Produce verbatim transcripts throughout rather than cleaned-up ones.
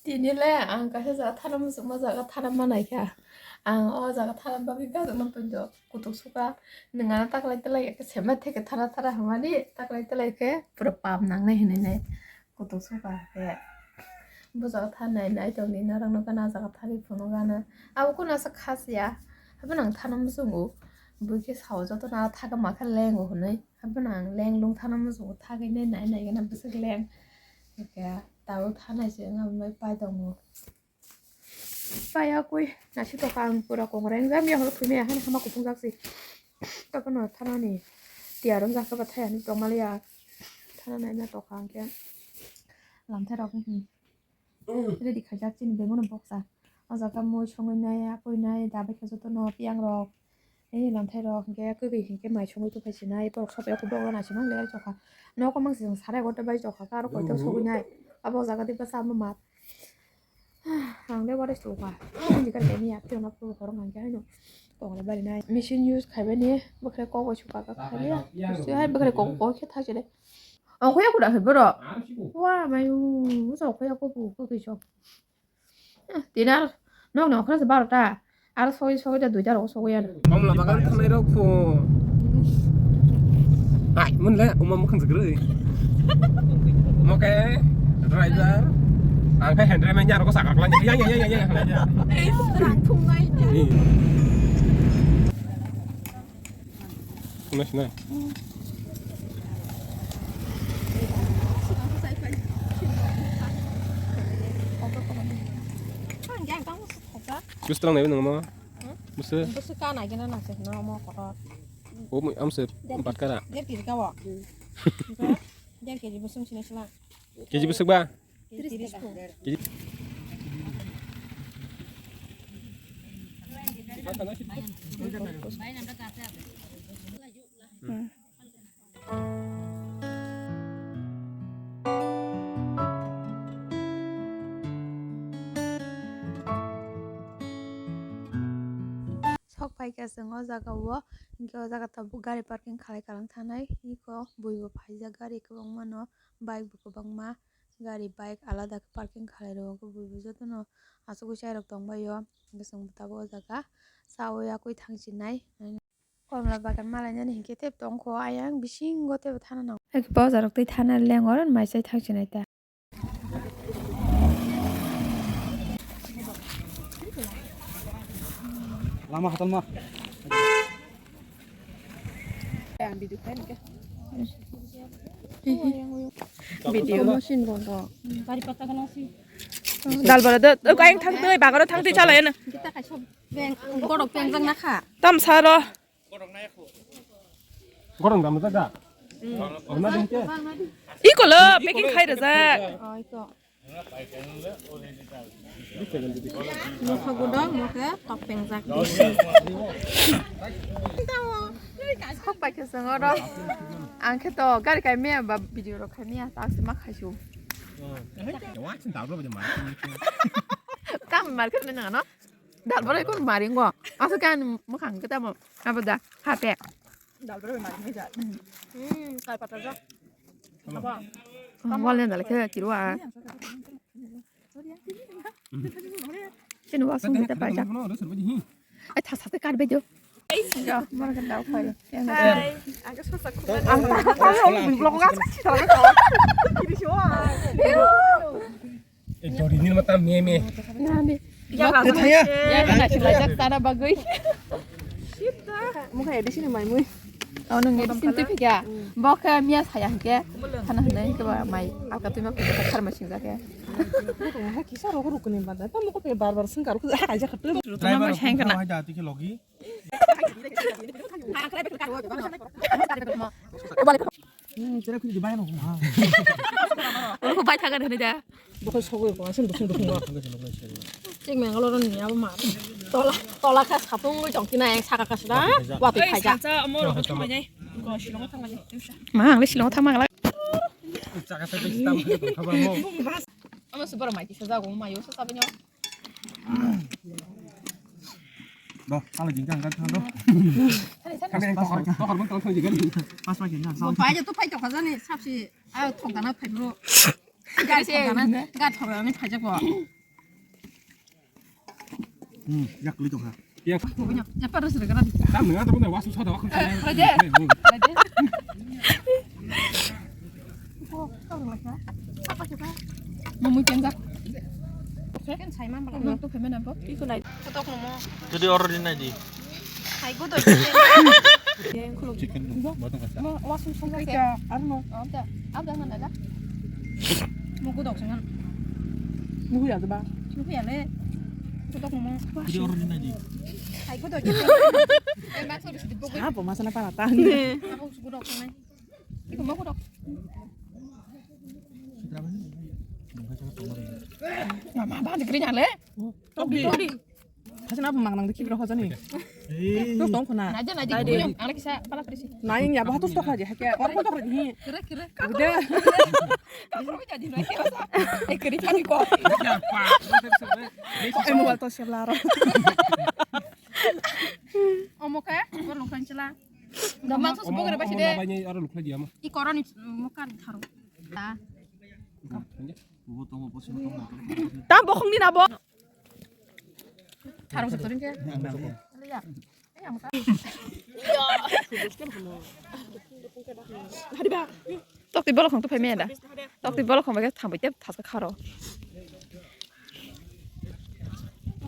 Tini le ang kaisa jaga thana muchungma jaga thana manai kha. Ang o jaga thana bagwi gajak no twi do kutuk suka. Nwng ano taklai tlai khe sema theke thana thana hwnmani taklai tlai khe pura pap nangnai hinwi nai kutuk suka khe. Bo jaga thanai nai tongdi norok no gana jaga thani phunukgana. Abo kunu asa khasiya. Haphano ang thana muchungo. Bui khe sao jotono thaka makha lengo hwnwi. Haphano ang leng lung thana muchungo thagwi nai nai nai gana bwswk leng. Hwnkhe tabo thanai se wngya bai pai tongo. Paiya kwi naisik tokha ang pura kongrai wngjak mia horo thumia haino hama kuphungjak se. Tobono thanani tiyar wngjak khe ba thaya hinwi tongmaliya. Thana naina tokha hwnkhe lamthairok ready khaijak chini beboni boksa. O jaga mui songwi nai, apui nai, dabai khe jotono piyangrok. Ei lamthairok hwnkhe kwrwi hwnkhe mai songwi tongphai sinai, borok sophaio borok rok naisingmani le chokha. Nogo mangsi chwng sarai egarota bai chokha khe aro koito sogwi nai. Abo jaga de bwsa ma mat. Ang de waris tongkha. Ani kar khe miya phiyokna phuru khorok hwnkhe haino tongre bari nai. Machine use khaibani bwkhwrai kok bai sukha kha khaiya. Hai bwkhwrai kok kok khe thai chile. Ongkhoya kuda hai borok. Wa mai u, sa ongkhoya kopu kokisok. Tini aro nokni ongkhorsa barota. Aro sogwi sogwi da duita rogo sogwi ano. Komla bagan thangnai rok phu. Ai, mun le, uma mukhang jagroi. Moke, driver. Ang khe handre manya rogo sakar lang. Ya, ya, ya, ya, ya. Rang thungnai. Sinai, sinai. Bwswk twlang naiwi nangma? Bwswk? Bwswk ka nai gana nang se no mo kotor. O mo am se batkara. Der kg ka bo. Der kg bwswk sinai sila. Kg bwswk ba? Sok phaikha chwng o jaga o, hinkhe o jaga tabuk gari parking khalai kalang thanai, eko bui bo phaijak gari kwbangma no, bike bo kwbangma. Gari bike alada khe parking khalai rwo, khe bui bo jotono asugwi chairok tongbaio, hwnkhe chwng tabuk o jaga chaui yakui thangsinai. Komla bagan malainani hinkhe tebo tongkho, ayang bisingo tebo thana nango. Hai khe bojaro twi thana lengor mai chai thangsinai ta. Lama hatalma. Video machine bondo. Dalbara do, do kaing thang twi, bagaro thang twi chalai na. Kita kaisa beng, gorok beng jang na kha. Tam saro. Gorok dam jaga. Iko lo, packing khai rajak. Oh, iko. Mokha gudok, mokha tok pengjak. Sok pai khe chwng oro. Ang khe to gari kai maya ba video rok khai maya, tak se ma khai su. Tam mar khe nang ano. Dal bwrwi kun mari ngo. Aswk khe ani mwkhang khe tamo. Abo da, ha pek. Dal bwrwi mari nai ja. Hmm, kai pata ja. Abo. Wal ni dal khe kirwa. Chini wa sung bita paisa. Ai, thasa te kar bejo. Ja, mor kan dal khai. Hai, ang khe sosa khum. Ang khe vlog ga sa si dal. Kiri shuwa. Eh, jori ni mata me me. Nani. Ya, ya, ya, ya, ya, sana bagwi. Mukha edit sini mai mui. Oh, nung edit sini tu pika. Bok miya saya ke. Kana hana ke ba mai. Alka tu mak ke khar ma sing ke. Kisa rok ruk ni banda. Tamu ko pe bar bar sing kar ko aja khatu. Driver mai sang kana. Hai da tu ke logi. Hmm, jera kiri bayar no ma. Oro bai thagan hini da. Bukan sogoi ko asin busung busung ko. Cik Mangalore ni abo ma. Tola tola kha sapung oi tong kina yang saka kha sida. Wati khaja. Sa amo ro thang mai. Ko Shillong thang mai. Ma ang le Shillong thang mang la. Chaka sa besi tam khabar mo. Amo super mai kisa jago ma yo sa sabinyo. Do, ala jing jang kan do. Kami yang tokar tokar bang tokar jing kan. Pas lagi na. Bo pai je to pai to khajani sapsi. Ayo thok dana phai bro. Guys, eh, ga thorani phajak bo. Hmm, yak li tong ha. Yak. Apa terus gara-gara? Tam nang, tapi nang wasu soda, wasu soda. Eh, raja. Eh, eh. Raja. Oh, kau lagi. Apa coba? Mamu kenjak. Kan saya mah malah nonton pemain apa? Itu naik. Foto mau. Jadi order di naji. Hai, gue tuh. Chicken dong, batang kasa. Mau wasu soda ya? Anu. Ada, ada mana ada? Mau gue dong, jangan. Mau ya, coba. Mau ya, le. Foto mau. Jadi order di naji. Hai, gue tuh. Eh, masuk di situ. Apa masalah paratan? Aku gue dong, jangan. Iko mau dok. Mama ba dikri nyale. Tok di, tok di. Hasan apa mang nang dikri bro hasan ni? Tok tong khona. Naja naja. Ang lagi sa pala krisi. Naing ya ba tok aja hake. Orang tok ni. Kira kira. Udah. Aku jadi naik ya. Eh kiri kami kok. Eh mobile to siap laro. Omo ka, gor nongkhorang chila. Mangso subok re basi de. Aro lukhlai diya ma. I koroni mukan tharo. Ta. Tam bokhong ni na bo. Tharo se torin ke. Tokti bolok khong to phaimaya da. Tokti bolok khong bai khe thambai tep thaska kharo.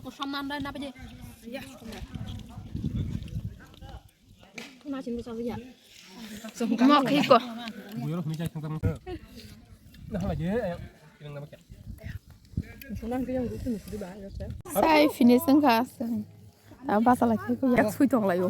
Ko samman da na baje. Mo khiko. Sai finishing ka aswng. Ta basa lai khiko yak sui tong lai o.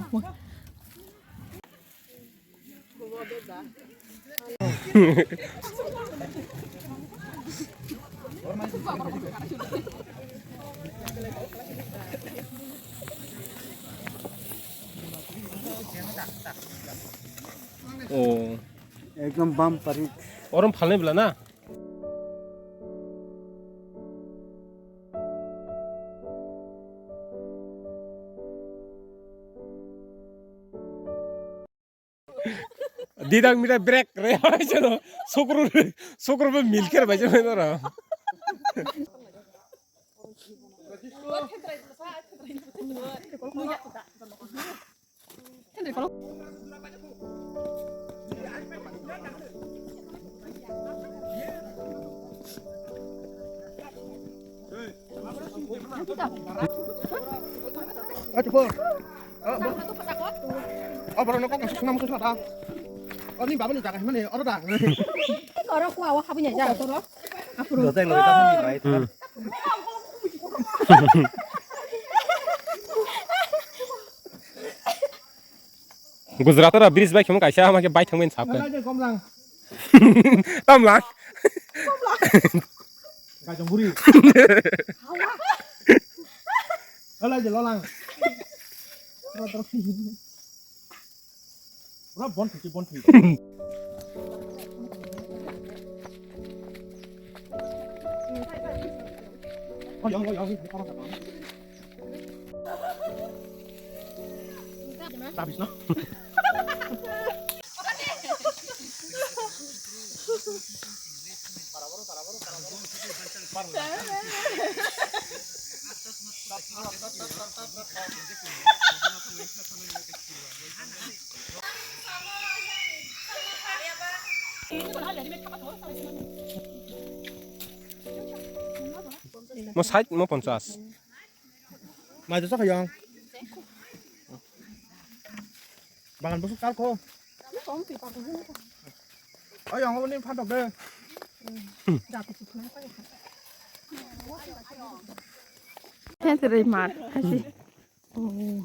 Oh. Ekdom bam parit. Orom phalnai bwla na? Didang mira break re hai chalo sokro sokro be milker bai chalo ra. Achu po. Oh, bro. Oh, bro, no kok kasus nama susah ta. Oh, ni baba ni jaga mana? Oro da. Oro ku awa habi nya ja. Apuru. Dotai lo ita ni bai. Hmm. Gujarat ora bridge bai khemo kaisa ama khe bai thangmani sap khe. Komlang. Tamlang. Komlang. Gajong buri. Halai je lolang. Ora tor. Ora bon thiki bon thiki. Oh, yang, yang, yang. Tabis no. Mo sait mo ponchas. Mai to sakha yang. Bangan busuk kal ko. Oh yang ini phantok de. Thanks very much. Kasi. Oh.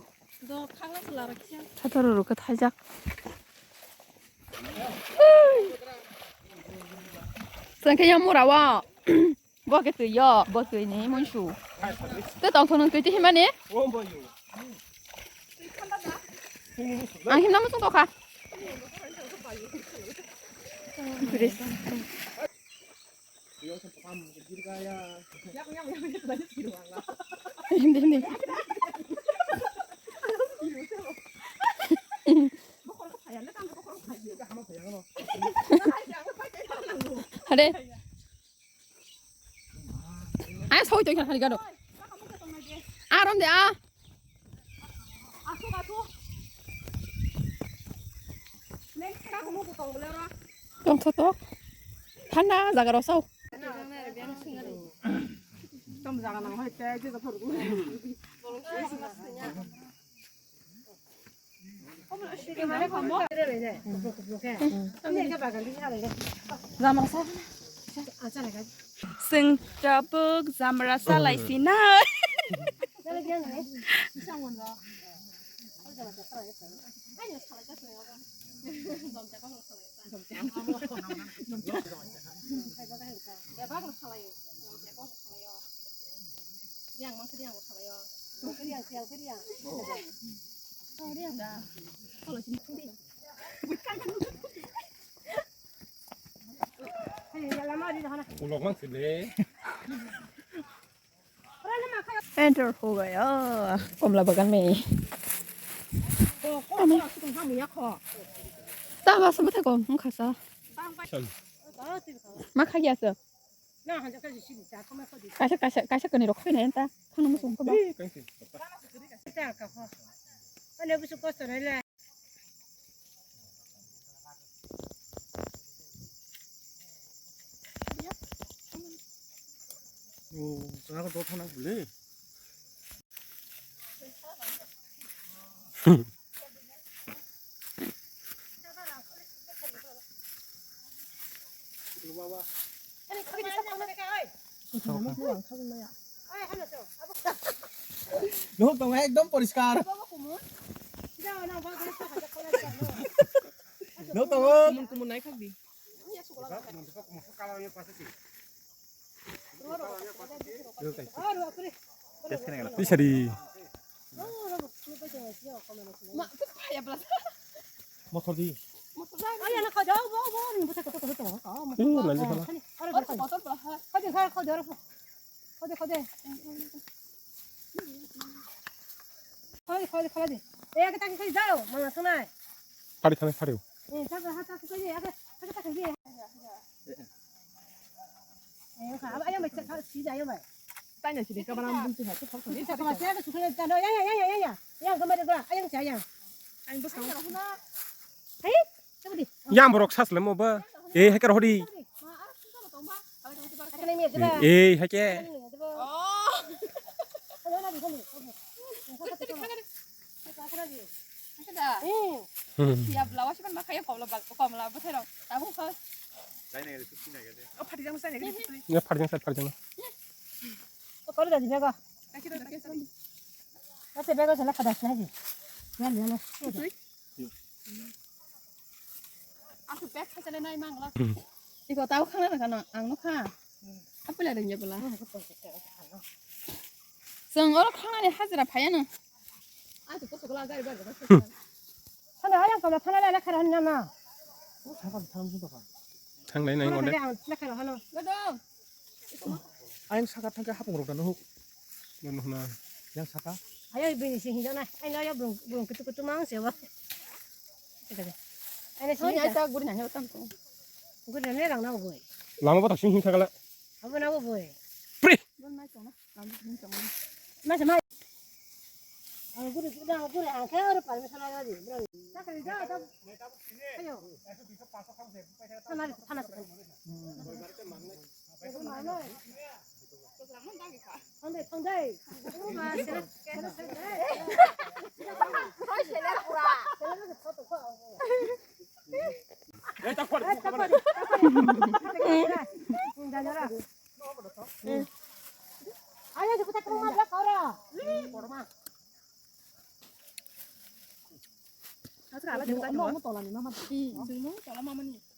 Thataro ro ka thaijak. Sangke yang mura wa. Bo ke twi yo, bo twi ni monsu. Te tong thong nung twi ti himani? Ang himna musung tokha. Himdi, himdi. Hade. Ai soi tong kha gado. Aram de a. Tong tho to. Thanda jaga ro sao. Chwng tabuk jamra salai sinai. Ulok mang sini. Enter ho gaya. Komla bagan me. Tama sa mata kom, khasa. Ma kha gya sa. Kaisa, kaisa, kaisa kani rok khaina enta. Thangna muchung kha ba. O, sana ko dotha nang bole. Nohok tongo ekdom poriskar. Nohok tongo. Kumun kumun nai khak di. Tisari. Motor di. Khode, khode, khode, khode. Khode, khode, khode. Eh, ake taki khode jao, mama sunai. Phari thani phari. Eh, tak ha tak khode, ake tak tak khode. Eh, kha, ayang bai, si ayang bai. Tanya sini kabar ang buntu hai, tu khok khok. Bisa kama siya tu suka tano, ayang, ayang, ayang, ayang. Ayang kama dia, ayang siya ayang. Ayang bos kamu. Hai, coba di. Yang borok sas lemo ba. Eh, hacker hodi. Akan ini aja ba. Eh, hacker. Oh. Ada lagi kan? Ada lagi. Ada. Hmm. Hmm. Ya belawas kan makanya komla bal-, komla botero. Tahu kau? Saya nak ada susu nak ada. Oh, padi jang saya nak ada susu. Ya, padi jang saya, padi jang. Kau dah jaga. Kasih dah, kasih dah. Kasih bego sana kada sih. Ya, ya, ya. Aku bag khajalai nai mangla. Iko tau khana na kano, ang no kha. Apela rengya bela. Seng oro khana ni hajra phaya na. Aku kosok la gari gari. Thana ayang kama thana la khara na na. Thanglai nai ngode. Ang la khara hano. Godo. Ayang saka thangka hapung rok dano huk. Nono huna. Yang saka. Ayo bini sing hino na. Ayo ayo bung bung kutu kutu mang sewa. Ayo sing ya ta guri nanya tam ko. Guri ne rang na boi. Lama bata sing hing thakala. Abo na boi. Pri. Bon mai tong na. Lama sing tong na. Masa mai. Ang guri guri ang guri ang khe oro permission aga di. Ayo. Thana thana.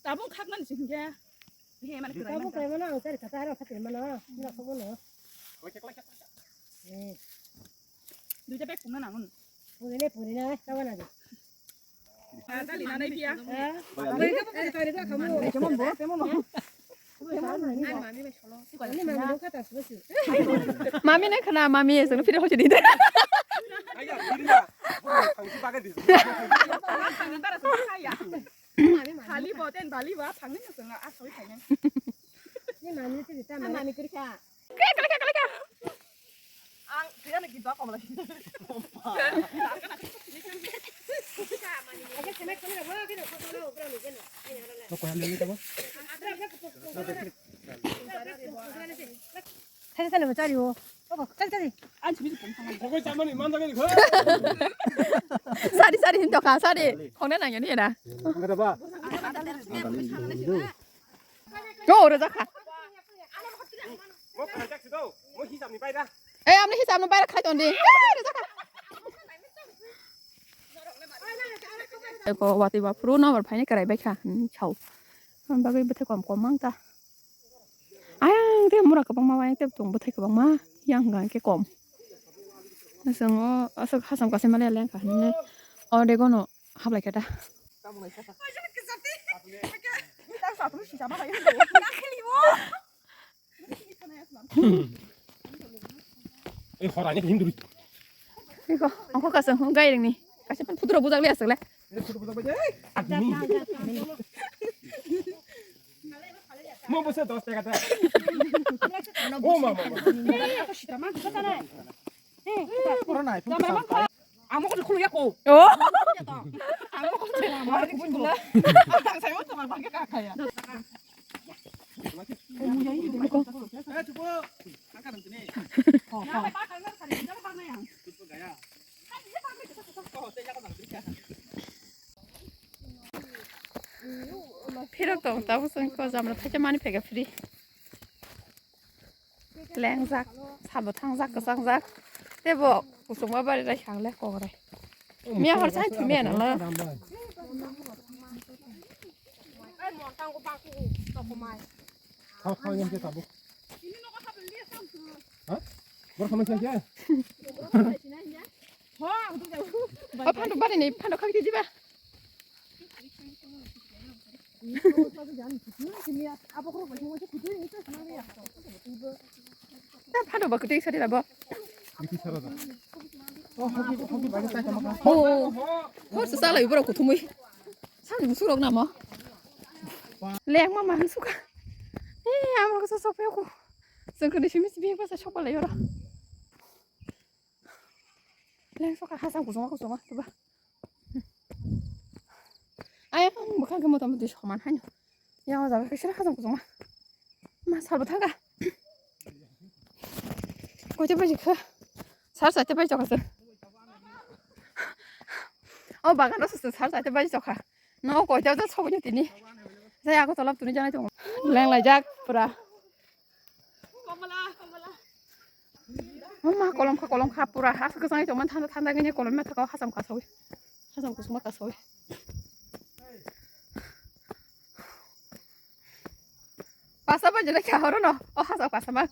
Tabuk khaknani se hingke. Tabuk khaimano ang chari kata aro khatimano. Nokho bono. Duita bag pungna nangon. Purine purine tawa nadi. Dali nanai pia. Bagi ke pokok itu ada kamu. Cuma bo, cuma bo. Mami ne khana mami sunu phiri hochi dide. Aya, phiri ya. Ang si bagai di. Thangni bara sunu kaya. Thali bo ten bali ba thangni sunu a soi thangni. Ni mami ti ta mami kiri kha. Kaya kaya kaya kaya. Sari sari hinto kha sari khongnai nangya ni era. Go oro jakha. Ei amni hisab no baira khai tondi. Eko wati ba phuru no hor phaini karai bai kha. Chau. Bagwi bwthai kom kom mang ta. Ayang te mura kwbangma, ayang te tong bwthai kwbangma, yang hwnka hwnkhe kom. Aswk o, aswk hasam kaisa maliya lengkha hinwi o degono hablai khe da. Ei, horani hinduri. Iko, angkho kasang hwn gairing ni. Kaisa pan putro bujak le aswk le. Mo bo se dos taka ta. O ma ma ma. Amo ko khulu yako. Oh. Amo ko khulu. Ang sai mo tomar bangke ka khaya. Phirok tong tabuk chwng ko jamra thaisa mani phaikha free. Lengjak, sabo thangjak, kwchangjak. Tebo kusungma bari rai hangle kok rai. Miya hor chai thumia nang la. Thok thok yang kita bu. Ha? Bor khamai siya siya. O phandu bari ni phandu khak di diba. Ta phandu ba kwtwi sari labo. Biti sara da. O hoki hoki bai ta kama ka. O. Hor sa sala ibro kuthumui. Sani musurok namo. Leng mama musuka. Eh, amo ko sok pe ko. Sengkuni simi simi ko sa sok pala yoro. Leng soka hasam kusuma kusuma tuba. Ayang bwkhang khe mota moti soman haino. Yang o jaga khe sira hasam kusuma. Ma salbo thangka. Koite baji kha. Sar saite baji chokha se. O bagan o sar saite baji chokha. No koite o sok ni tini. Jai ako tolap tuni janai tongo. Leng lai jak pura. Mama kolom kha kolom kha pura ha kwchang tongma thanda thanda gini kolom ma thaka hasam kasawi hasam kusuma kasawi. Pasa ba jela kya horo no o hasam kasama.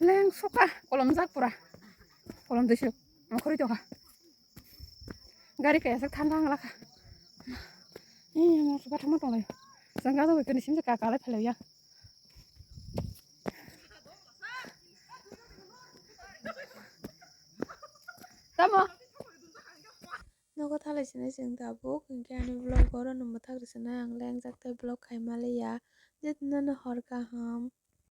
Leng soka kolom jak pura kolom desi mokori tokha. Gari kaya sak thang thang lakha. Ih, mo suka thangma tonglai. Jang gado kani simsa ka kalai phalai ya. Tamo. Nogo thalai sini sing tabuk, hingke ani vlog oro no mwthak rwsonai ang leng jak tei vlog khai maliya. Jotono no hor kaham.